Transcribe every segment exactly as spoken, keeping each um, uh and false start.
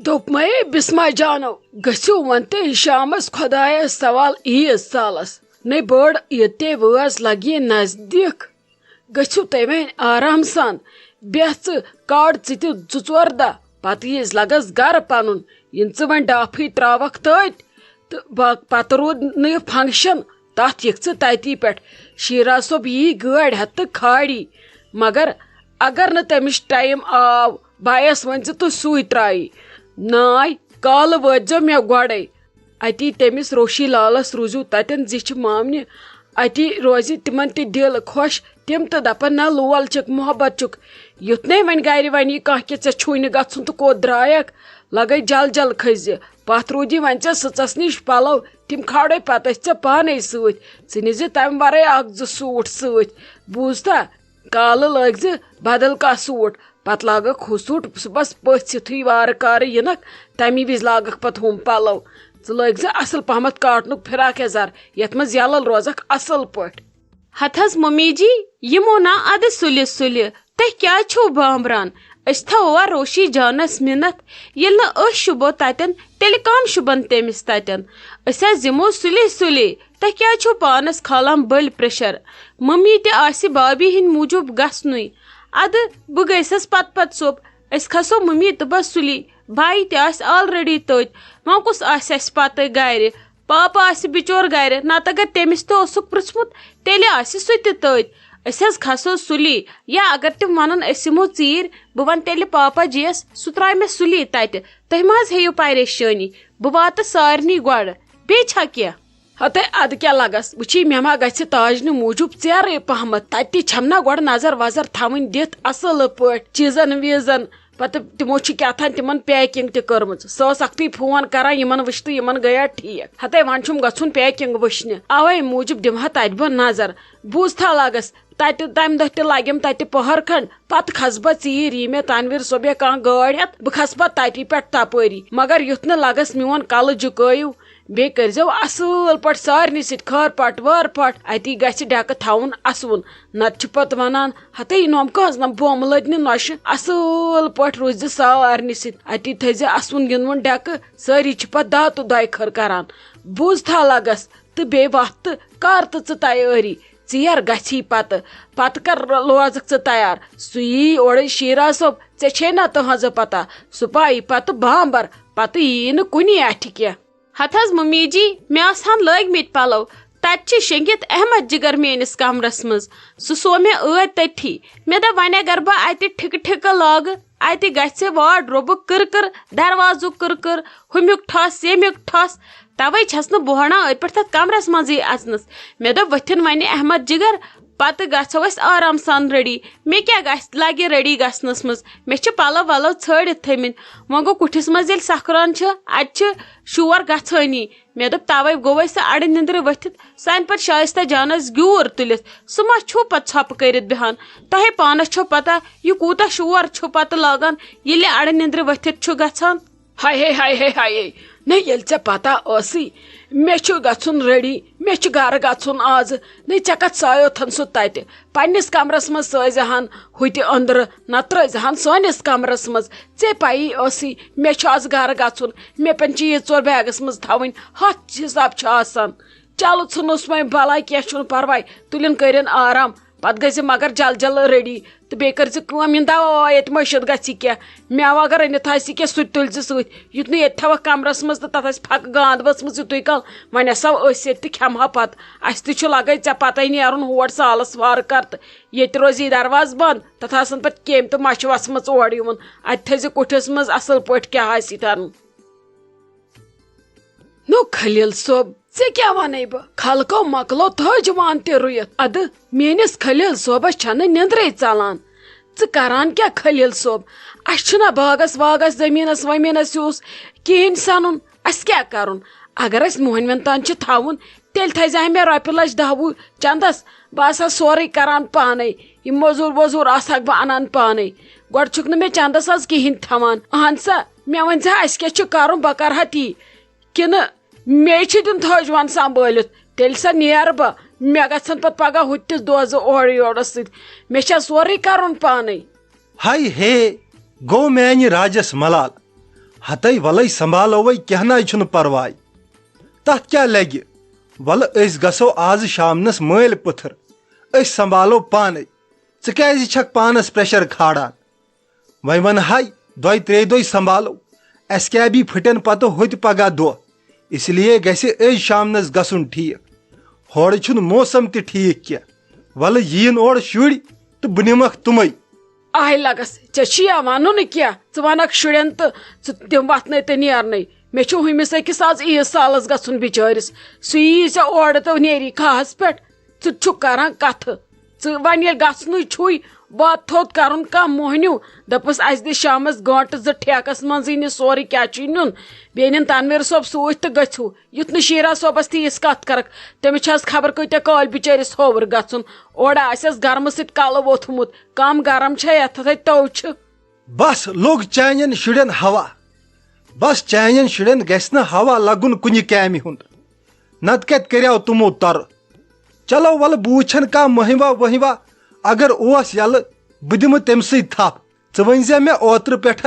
دوٚپمَے بِسما جانو، گٔژھِو وۄنۍ تہِ شامَس خۄدایَس سوال عیٖد سالَس۔ نَے بٔڑ عیٖد تے وٲژ لَگہِ نزدیٖک۔ گٔژھِو تُہۍ وۄنۍ آرام سان، بیٚہہ ژٕ، کَڑ ژٕ تہِ زٕ ژور دۄہ، پَتہٕ ییٖزِ لَگَس گَرٕ پَنُن۔ یِنہٕ ژٕ وۄنۍ ڈافٕے ترٛاوَکھ تٔتۍ، تہٕ با-، پَتہٕ روٗد نہٕ یہِ function، تَتھ یِکھ ژٕ تَتی پٮ۪ٹھ۔ شیٖرا صٲب یی گٲڑۍ ہٮ۪تھ تہٕ کھاڑی۔ مگر اگر نہٕ تٔمِس ٹایم آو، بایَس ؤنۍ زِ تہٕ سُے ترٛایی۔ ناے، کالہٕ وٲتۍزیو مےٚ گۄڈَے۔ اَتی تٔمِس روشی لالَس روٗزِو تَتٮ۪ن زِچھِ مامنہِ۔ اَتی روزِ تِمَن تہِ دِل خۄش، تِم تہٕ دَپَن، "نہ، لول چھِکھ، محبت چھُکھ۔" یُتھ نے وۄنۍ گَرِ وَنہِ یہِ کانٛہہ کہِ ژےٚ چھُے نہٕ گژھُن تہٕ کوٚت درٛایَکھ، لَگَے جل جل کھٔسۍ زِ۔ پَتھ روٗدی وۄنۍ ژےٚ سٕژَس نِش پَلَو، تِم کھالے پَتہٕ أسۍ ژےٚ پانَے سۭتۍ۔ ژٕ نِزِ تَمہِ وَرٲے اَکھ زٕ سوٗٹ سۭتۍ۔ بوٗزتھا؟ کالہٕ لٲگۍ زِ بدل کانٛہہ سوٗٹ، پتہٕ لاگکھ ہُہ سوٗٹ صُبحس پٔژھۍ یُتھُے وارٕ کارٕ یِنکھ، تمی وِزِ لاگکھ پتہٕ ہُم پلو۔ ژٕ لٲگۍ زِ اصل پہمتھ کاٹنُک فراک یزار، یتھ منٛز یلہٕ روزکھ اصل پٲٹھۍ۔ ہتہٕ حظ ممی جی، یِمو نا ادٕ سُلہِ سُلہِ، تُہۍ کیازِ چھِو بامبران؟ أسۍ تھاووا روشی جانس مِنتھ، ییٚلہِ نہٕ أسۍ شوٗبو تتٮ۪ن، تیٚلہِ کم شوٗبن تٔمِس تتٮ۪ن؟ أسۍ حظ یِمو سُلے سُلے، تُہۍ کیازِ چھِو پانس کھالان بٔلۍ پریشر؟ ممی تہِ آسہِ بابی ہٕنٛدۍ موٗجوٗب گژھنُے۔ ادٕ بہٕ گٔیسس پتہٕ پتہٕ ژوٚپ۔ أسۍ کھسو ممی تہٕ بہٕ سُلی۔ بھایی تہِ آسہِ already تٔتۍ۔ وۄنۍ کُس آسہِ اَسہِ پتہٕ گرِ؟ پاپہٕ آسہِ بِچور گرِ، نتہٕ اگر تٔمِس تہِ اوسُکھ پرژھمُت، تیٚلہِ آسہِ سُہ تہِ تٔتۍ۔ أسۍ حظ کھسو سُلی۔ یا اگر تِم ونن أسۍ یِمو ژیٖرۍ، بہٕ ونہٕ تیٚلہِ پاپا جِیَس، سُہ ترٛاوِ مےٚ سُلی تتہِ۔ تُہۍ مہ حظ ہیٚیِو پریشٲنی، بہٕ واتہٕ سارنٕے گۄڈٕ۔ بیٚیہِ چھا کینٛہہ؟ ہتے ادٕ کیٛاہ لگس، وٕچھی مےٚ ما گژھِ تاجنہِ موٗجوٗب ژیرٕے پہمتھ۔ تتہِ تہِ چھم نا گۄڈٕ نظر وظر تھاوٕنۍ دِتھ اصل پٲٹھۍ چیٖزن ویٖزن۔ پتہٕ تِمو چھِ کیٛاہ تھام تِمن packing تہِ کٔرمٕژ۔ سۄ ٲس اکھتُے فون کران یِمن وٕچھتہٕ یِمن گٔیا ٹھیٖک۔ ہتے وۄنۍ چھُم گژھُن packing وٕچھنہِ، اوے موٗجوٗب دِمہٕ ہا تتہِ بہٕ نظر۔ بوٗزتھا لگس، تتہِ تمہِ دۄہ تہِ لگیم تتہِ پہر کھنڈ، پتہٕ کھسہٕ بہٕ ژیٖرۍ، یی مےٚ تنویر صٲبے کانٛہہ گٲڑۍ ہٮ۪تھ، بہٕ کھسہٕ پتہٕ تتی پٮ۪ٹھ تپٲری۔ مگر یُتھ نہٕ لگس میون کلہٕ جُکٲیِو، بیٚیہِ کٔرۍزیو اصل پٲٹھۍ سارنٕے سۭتۍ خٲر پٲٹھۍ وٲر پٲٹھۍ۔ اتی گژھِ ڈٮ۪کہٕ تھاوُن اسوُن، نتہٕ چھِ پتہٕ ونان، ہتے یہِ نۄم کٲنٛس نۄم بۄم لٔدنہِ نۄشہِ۔ اصل پٲٹھۍ روٗزِ سارنٕے سۭتۍ، اتی تھٲیزِ اسوُن گِنٛدوُن ڈٮ۪کہٕ۔ سٲری چھِ پتہٕ داتہٕ دۄیہِ خٲر کران۔ بوٗزتھا لگس، تہٕ بیٚیہِ وَتھ تہٕ کر تہٕ ژٕ تیٲری۔ ژیر گژھی پتہٕ، پتہٕ کر لوزکھ ژٕ تیار۔ سُہ یی اورے شیرا صٲب، ژےٚ چھے نا تہنٛزٕ پتہ، سُہ پایی پتہٕ بامبر، پتہٕ یی نہٕ کُنی اَتھِ کینٛہہ۔ ہتہٕ حظ ممی جی، مےٚ آسہٕ ہن لٲگۍ مٕتۍ پلو، تتہِ چھِ شٔنگِتھ احمد جگر میٲنِس کمرس منٛز۔ سُہ سوو مےٚ ٲدۍ تٔتھی۔ مےٚ دوٚپ، وۄنۍ اگر بہٕ اتہِ ٹھِکہٕ ٹھِکہٕ لاگہٕ، اتہِ گژھِ wardrobeُک کٕر کٕر، دروازُک کٕر کٕر، ہُمیُک ٹھۄس، ییٚمیُک ٹھۄس۔ توے چھس نہٕ بہٕ ہۄنان أتھۍ پٮ۪ٹھ تتھ کمرس منٛزٕے اژنس۔ مےٚ دوٚپ، ؤتھِن وۄنۍ احمد جگر، پتہٕ گژھو أسۍ آرام سان ready۔ مےٚ کیٛاہ گژھِ، لگہِ ready گژھنس منٛز؟ مےٚ چھِ پلو ولو ژھٲنڈِتھ تھٲومٕتۍ۔ وۄنۍ گوٚو کُٹھِس منٛز ییٚلہِ سکھ ران چھِ، اتہِ چھِ شور گژھٲنی۔ مےٚ دوٚپ، توے گوٚو اَسہِ اَڑٕ نِندرِ ؤتھِتھ، سانہِ پتہٕ شایستہ جانس گیوٗر تُلِتھ۔ سُہ ما چھُو پتہٕ ژھۄپہٕ کٔرِتھ بیہان؟ تۄہے پانس چھو پتہ، یہِ کوٗتاہ شور چھُ پتہٕ لاگان، ییٚلہِ اَڑٕ نِندرِ ؤتھِتھ چھُ گژھان۔ ہاے ہے، ہاے ہے، ہاے ہے۔ نہ، ییٚلہِ ژےٚ پتہ ٲسٕے، مےٚ چھُ گژھُن ready، مےٚ چھُ گرٕ گژھُن آزٕ۔ نہ، ژےٚ کتھ سایوتھن سُہ تتہِ؟ پننِس کمرس منٛز سٲزِ ہن ہُتہِ أنٛدرٕ، نتہٕ ترٲزِ ہن سٲنِس کمرس منٛز۔ ژےٚ پَیی ٲسٕے، مےٚ چھُ آز گرٕ گژھُن، مےٚ پٮ۪ن چیٖز ژور بیگس منٛز تھاوٕنۍ، ہتھ حساب چھُ آسان۔ چلو ژھٕنُس وۄنۍ بلاے، کینٛہہ چھُنہٕ پرواے، تُلِن کٔرِن آرام۔ پتہٕ گٔژھۍ زِ مگر جل جل ready، تہٕ بیٚیہِ کٔرۍ زِ کٲم، یِنہٕ دوا ووا ییٚتہِ مٔشِتھ گژھِ کینٛہہ، مٮ۪وٕ اگر أنِتھ آسہِ کینٛہہ سُہ تہِ تُلۍ زِ سۭتۍ۔ یُتھ نہٕ ییٚتہِ تھاوکھ کمرس منٛز تہٕ تتھ آسہِ پھکہٕ گانٛد ؤژھمٕژ یُتُے کال، وۄنۍ ہسا أسۍ ییٚتہِ تہِ کھٮ۪مہٕ ہا پتہٕ۔ اسہِ تہِ چھُ لگے ژےٚ پتے نیرُن ہور سالس وارٕ کر تہٕ ییٚتہِ روزِ یہِ دروازٕ بنٛد، تتھ آسن پتہٕ کیمۍ تہٕ مچھِ وژھمژٕ اورٕ یِوُن۔ اتہِ تھٲیزِ کُٹھِس منٛز اصل پٲٹھۍ کیٛاہ آسہِ کرُن۔ نو خلیل صٲب، ژےٚ کیٛاہ ونے بہٕ؟ خلقو مۄکلو تھٲج وان تہِ رُیِتھ۔ ادٕ میٲنِس خلیل صٲبس چھنہٕ نیندرے ژلان۔ ژٕ کران کیٛاہ خلیل صٲب؟ اسہِ چھُنہ باغس واغس زٔمیٖنس ومیٖنس یوٗس کِہیٖنۍ سنُن۔ اسہِ کیٛاہ کرُن؟ اگر اسہِ موہنوٮ۪ن تام چھِ تھاوُن، تیٚلہِ تھٲیزِ ہا مےٚ رۄپیہِ لچھ دہ وُہ چندس۔ بہٕ آسہٕ ہا سورُے کران پانے۔ یِم موٚزوٗر ووٚزوٗر آسہٕ ہاکھ بہٕ انان پانے۔ گۄڈٕ چھُکھ نہٕ مےٚ چندس از کِہیٖنۍ تھاوان۔ اہن سا، مےٚ ؤنۍ زِ ہا، اسہِ کیٛاہ چھُ کرُن؟ بہٕ کرٕ ہا تی۔ کِنہٕ مے چھِ دیُن تھٲج وان سنبھٲلِتھ؟ تیٚلہِ سا نیرٕ بہٕ۔ مےٚ گژھن پتہٕ پگاہ ہُتہِ تہِ دوزٕ اورٕ یورس سۭتۍ۔ مےٚ چھا سورُے کرُن پانے۔ ہاے ہے، گوٚو میانہِ راجس ملال۔ ہتے ولے سنبھالو وے، کینٛہہ ناے چھُنہٕ پرواے۔ تتھ کیٛاہ لگہِ؟ ولہٕ أسۍ گژھو آز شامنس مٲلۍ پتھر، أسۍ سنبھالو پانے۔ ژٕ کیٛازِ چھکھ پانس پریشر کھالان؟ وۄنۍ ونہٕ ہاے، دۄیہِ ترٛیٚیہِ دۄہہِ سنبھالو۔ اسہِ کیٛاہ بی پھٹن پتہٕ ہوٚتہِ پگاہ دۄہ۔ اس لیے گژھِ أزۍ شامنس گژھُن ٹھیک۔ ہورٕ چھُنہٕ موسم تہِ ٹھیک کینٛہہ۔ ولہٕ یِیِن اورٕ شُرۍ تہٕ بہٕ نِمکھ تِمے۔ آے لگس، ژےٚ چھُے یا ونُن کینٛہہ؟ ژٕ ونکھ شُرٮ۪ن تہٕ ژٕ تِم وتھنے تہٕ نیرنے۔ مےٚ چھُ ہُمِس أکِس آز عیٖد سالس گژھُن بِچٲرِس۔ سُہ یی ژےٚ اورٕ تہٕ نیری کھاہس پٮ۪ٹھ۔ ژٕ چھُکھ کران کتھٕ۔ ژٕ وۄنۍ ییٚلہِ گژھنُے چھُے، وات تھوٚد کرُن کانٛہہ موہنیو۔ دپس، اسہِ دِ شامس گٲنٹہٕ زٕ ٹھیکس منٛزٕے، نہِ سورُے کیٛاہ چھُے نیُن۔ بیٚیہِ نِن تنویر صٲب سۭتۍ تہٕ گٔژھِو۔ یُتھ نہٕ شیرا صٲبس تہِ یِژھ کتھ کرکھ۔ تٔمِس چھِ از خبر کۭتیاہ کالۍ بِچٲرِس ہوٚوُر گژھُن۔ اورٕ آسٮ۪س گرمہٕ سۭتۍ کلہٕ ووٚتھمُت۔ کم گرم چھے یتھ، ہتے تو چھِ۔ بس لوٚگ چانٮ۪ن شُرٮ۪ن ہوا۔ بس چانٮ۪ن شُرٮ۪ن گژھِ نہٕ ہوا لگُن کُنہِ کامہِ ہُنٛد۔ نتہٕ کتہِ کریاو تِمو ترٕ؟ چلو ولہٕ بہٕ وٕچھن کانٛہہ مٔہِوا ؤہِوا، اگر اوس یلہٕ، بہٕ دِمہٕ تٔمۍ سٕے تھپھ۔ ژٕ ؤنۍ زِ مےٚ اوترٕ پٮ۪ٹھ،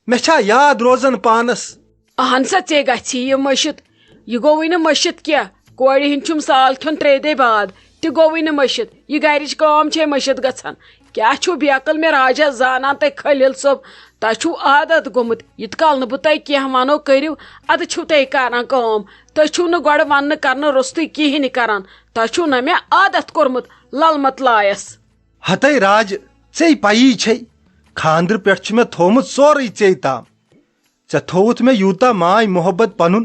مےٚ چھا یاد روزان پانس؟ اہن سا، ژےٚ گژھی یہِ مٔشِتھ۔ یہِ گوٚوٕے نہٕ مٔشِتھ کینٛہہ۔ کورِ ہِنٛدۍ چھُم سال کھیوٚن ترٛیٚیہِ دۄہہِ بعد۔ تہِ گوٚوٕے نہٕ مٔشِتھ۔ یہِ گرِچ کٲم چھے مٔشِتھ گژھان۔ کیٛاہ چھُو بیقل مےٚ راجا زانان تہٕ خلیل صٲب؟ تۄہہِ چھُو عادت گوٚمُت، یِتھ کال نہٕ بہٕ تۄہہِ کینٛہہ ونو کٔرِو، ادٕ چھِو تُہۍ کران کٲم۔ تُہۍ چھِو نہٕ گۄڈٕ وننہٕ کرنہٕ روٚستُے کِہیٖنۍ کران۔ تۄہہِ چھُو نہ مےٚ عادت کوٚرمُت لل متلایس۔ ہتے راج، ژے پَیی چھے، خاندرٕ پٮ۪ٹھ چھُ مےٚ تھوومُت سورُے ژے تام۔ ژےٚ تھووُتھ مےٚ یوٗتاہ ماے محبت پنُن،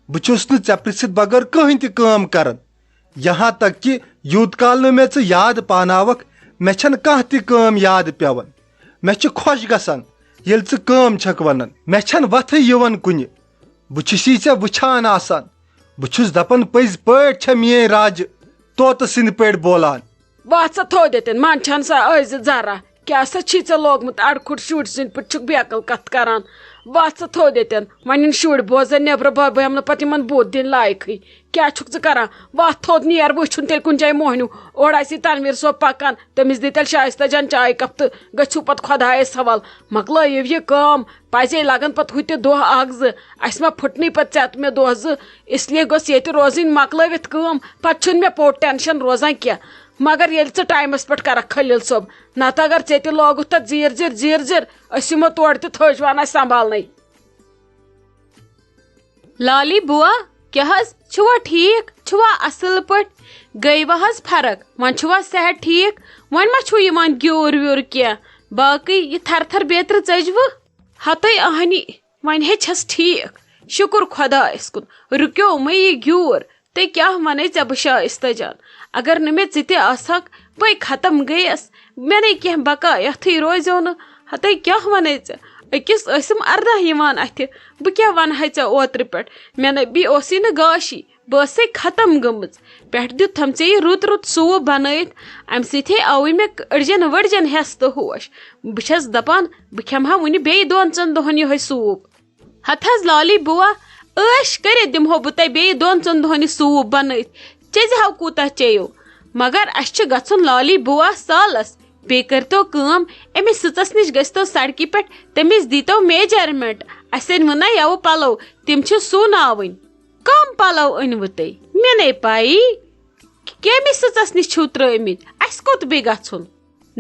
بہٕ چھُس نہٕ ژےٚ پرژھِتھ بغٲر کٕہٕنۍ تہِ کٲم کران۔ یہاں تک کہ یوٗت کال نہٕ مےٚ ژٕ یاد پاناوکھ، مےٚ چھنہٕ کانٛہہ تہِ کٲم یاد پٮ۪وان۔ مےٚ چھُ خۄش گژھان، ییٚلہِ ژٕ کٲم چھکھ ونان۔ مےٚ چھنہٕ وتھٕے یِوان کُنہِ۔ بہٕ چھُسی ژےٚ وٕچھان آسان۔ بہٕ چھُس دپان، پٔزۍ پٲٹھۍ چھےٚ میٲنۍ راجہِ طوطہٕ سٕنٛدۍ پٲٹھۍ بولان۔ واتھ سا تھوٚد ییٚتٮ۪ن، من چھَن سا أزِ ذرا۔ کیٛاہ سا چھی ژےٚ لوگمُت اَڑٕ کھُٹ شُرۍ سٕنٛدۍ پٲٹھۍ؟ چھُکھ بیقل کَتھ کَران۔ واتھ سا تھوٚد ییٚتٮ۪ن، وۄنۍ یِن شُرۍ بوزن نٮ۪برٕ، بہٕ بیٚہمہٕ نہٕ پَتہٕ یِمَن بُتھ دِنۍ لایقٕے۔ کیٛاہ چھُکھ ژٕ کَران؟ واتھ تھوٚد نیر، وٕچھُن تیٚلہِ کُنہِ جایہِ موہنیوٗ۔ اورٕ آسہِ یہِ تنویٖر صٲب پَکان، تٔمِس دِ تیٚلہِ شایستہ جان چاے کپ تہٕ گٔژھِو پَتہٕ خۄدایَس حوال۔ مۄکلٲیِو یہِ کٲم، پَزے لَگَن پَتہٕ ہُہ تہِ دۄہ اَکھ زٕ۔ اَسہِ ما پھٕٹنٕے پَتہٕ ژےٚ تہٕ مےٚ دۄہ زٕ؟ اس لیے گوٚژھ ییٚتہِ روزٕنۍ مۄکلٲوِتھ کٲم، پَتہٕ چھُنہٕ مےٚ پوٚت ٹٮ۪نشَن روزان کینٛہہ۔ مگر ییٚلہِ ژٕ ٹایمَس پٮ۪ٹھ کَرَکھ خلیل صٲب، نَتہٕ اگر ژےٚ تہِ لوگُتھ تَتھ زیٖر زیٖر زیٖر زیٖر، أسۍ یِمو تورٕ تہِ تھٔج وَنہٕ اَسہِ سنبھالنَے۔ لالی بُوا، کیٛاہ حظ؟ چھُوا ٹھیٖک؟ چھُوا اَصٕل پٲٹھۍ؟ گٔیوا حظ فرق؟ وۄنۍ چھُوا صحت ٹھیٖک؟ وۄنۍ ما چھُو یِوان گیوٗر ویوٗر کینٛہہ؟ باقٕے یہِ تھَرٕ تھَرٕ بیترِ ژٔجوٕ؟ ہَتَے اَہنی، وۄنۍ ہے چھَس ٹھیٖک۔ شُکُر خۄدایَس کُن، رُکیو مےٚ یہِ گیوٗر۔ تہٕ کیٛاہ وَنے ژےٚ بہٕ شایستہ جان؟ اگر نہٕ مےٚ ژٕ تہِ آسہَکھ، بٔے ختم گٔیَس۔ مےٚ نے کینٛہہ بقا یَتھٕے روزیو نہٕ۔ ہَتَے کیٛاہ وَنے ژےٚ؟ أکِس ٲسٕم اَرداہ یِوان اَتھِ۔ بہٕ کیٛاہ وَنہٕ ہَے ژےٚ اوترٕ پٮ۪ٹھ؟ مےٚ نے بیٚیہِ اوسُے نہٕ گاشی۔ بہٕ ٲسَے ختم گٔمٕژ۔ پٮ۪ٹھٕ دیُتتھم ژےٚ یہِ رُت رُت سوٗپ بنٲیِتھ۔ اَمہِ سۭتۍ ہے آوٕے مےٚ أڑجن ؤڑجن ہٮ۪س تہٕ ہوش۔ بہٕ چھَس دَپان، بہٕ کھٮ۪مہٕ ہا وُنہِ بیٚیہِ دۄن ژۄن دۄہَن یِہوٚے سوٗپ۔ ہَتہٕ حظ لالی بُوا، عٲش کٔرِتھ دِمہو بہٕ تۄہہِ بیٚیہِ دۄن ژۄن دۄہَن یہِ سوٗپ بنٲیِتھ۔ چیٚزِ ہاو کوٗتاہ چیٚیِو۔ مگر اَسہِ چھُ گژھُن لالی بُوا سالَس۔ بیٚیہِ کٔرۍتو کٲم، أمِس سٕژَس نِش گٔژھۍتو سڑکہِ پٮ۪ٹھ، تٔمِس دیٖتو میجرمنٹ۔ اَسہِ أنۍ وُنہ یَوٕ پَلو، تِم چھِ سُوناوٕنۍ۔ کم پلو أنۍوٕ تُہۍ؟ مےٚ نے پَیی۔ کٔمِس سٕژس نِش چھِو ترٛٲومٕتۍ؟ اَسہِ کوٚت بیٚیہِ گژھُن؟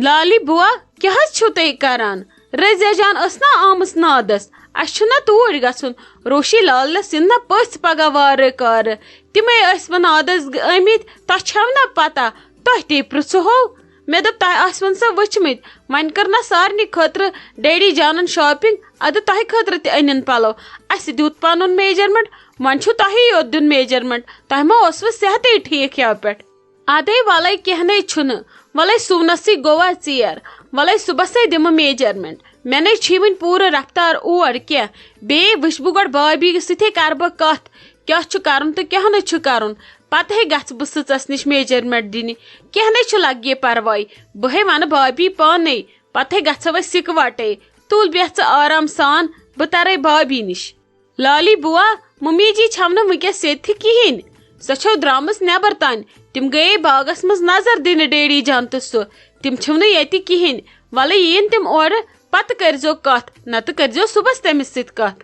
لالی بُوا، کیٛاہ حظ چھِو تُہۍ کران؟ رضیہ جان ٲس نا آمٕژ نادس؟ اَسہِ چھُنہ توٗرۍ گژھُن۔ روشی لالس یِن نا پٔژھۍ پگاہ وارٕ کارٕ۔ تِمے ٲسۍ وۄنۍ نادس آمٕتۍ، تۄہہِ چھَو نا پتہ؟ تۄہہِ تے پرٛژھہو۔ مےٚ دوٚپ، تۄہہِ آسِوٕ سۄ وٕچھمٕتۍ۔ وۄنۍ کٔر نہ سارنٕے خٲطرٕ ڈیڈی جانن شاپنگ، اَدٕ تۄہہِ خٲطرٕ تہِ أنِن پلو۔ اَسہِ دیُت پنُن میجرمنٹ، وۄنۍ چھُ تۄہی یوت دیُن میجرمنٹ۔ تۄہہِ ما اوسوٕ صحتٕے ٹھیٖک یَوٕ پٮ۪ٹھ؟ اَدَے وَلَے کینٛہہ نَے چھُنہٕ، وَلَے سُونَسٕے گوٚوا ژیر، وَلَے صُبحَسَے دِمہٕ میجرمنٹ۔ مےٚ نَے چھِی وٕنہِ پوٗرٕ رفتار اور کینٛہہ، بیٚیہِ وٕچھِ بہٕ گۄڈٕ بھابھی سۭتۍ کَرٕ بہٕ کَتھ، کیٛاہ چھُ کَرُن تہٕ کیٛاہ نہٕ چھُ کَرُن۔ پَتہٕ ہے گژھٕ بہٕ سٕژَس نِش میجرمنٹ دِنہِ۔ کینٛہہ نَے چھُ، لَگہِ ہے پَرواے، بہٕ ہے وَنہٕ بھابھی پانَے۔ پَتہٕ ہے گژھو أسۍ یِکوَٹَے۔ تُل بیٚہہ ژٕ آرام سان، بہٕ تَرَے بھابھی نِش۔ لالی بُوا، مُمی جی چھَو نہٕ وٕنکیٚس ییٚتہِ کِہیٖنۍ۔ سۄ چھَو درٛامٕژ نٮ۪بر تانۍ۔ تِم گٔیے باغَس منٛز نظر دِنہِ ڈیڈی جان تہٕ سُہ۔ تِم چھِو نہٕ ییٚتہِ کِہیٖنۍ۔ وَلہٕ یِیِن تِم اورٕ، پَتہٕ کٔرۍزیو کَتھ، نَتہٕ کٔرۍزیو صُبحَس تٔمِس سۭتۍ کَتھ۔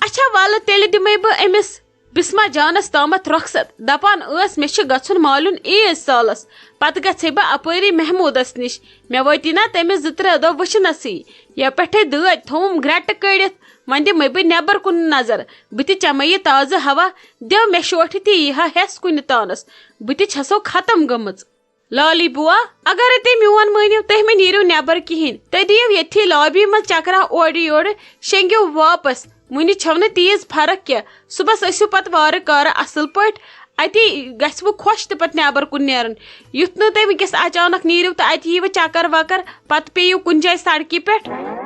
اچھا، ولہٕ تیٚلہِ دِمے بہٕ أمِس بسمہ جانس تامتھ رۄخصت۔ دپان ٲس، مےٚ چھُ گژھُن مالیُن عیٖد سالس، پتہٕ گژھے بہٕ اپٲری محمودس نِش۔ مےٚ وٲتی نا تٔمِس زٕ ترٛےٚ دۄہ وٕچھنسٕے۔ یپٹھے دٲدۍ تھووُم گرٛٹہٕ کٔڑِتھ۔ وۄنۍ دِمے بہٕ نٮ۪بر کُن نظر، بہٕ تہِ چمے یہِ تازٕ ہوا۔ دِو مےٚ شوٹھِ تہِ یی ہا ہٮ۪س کُنہِ تانس، بہٕ تہِ چھسو ختم گٔمٕژ۔ لالی بوا، اگرے تُہۍ میون مٲنِو، تُہۍ مہٕ نیٖرِو نٮ۪بر کِہیٖنۍ، تُہۍ دِیِو ییٚتھی لابی منٛز چکرا اورٕ یورٕ، شیٚنگِو واپس۔ وُنہِ چھو نہٕ تیٖژ فرق کینٛہہ، صُبحس ٲسِو پتہٕ وارٕ کارٕ اصل پٲٹھۍ، اتی گژھِ وۄنۍ خۄش تہٕ پتہٕ نٮ۪بر کُن نیرُن۔ یُتھ نہٕ تُہۍ وٕنکیٚس اچانک نیٖرِو تہٕ اتی ییٖوٕ چکر وکر، پتہٕ پیٚیِو کُنہِ جایہِ سڑکہِ پٮ۪ٹھ۔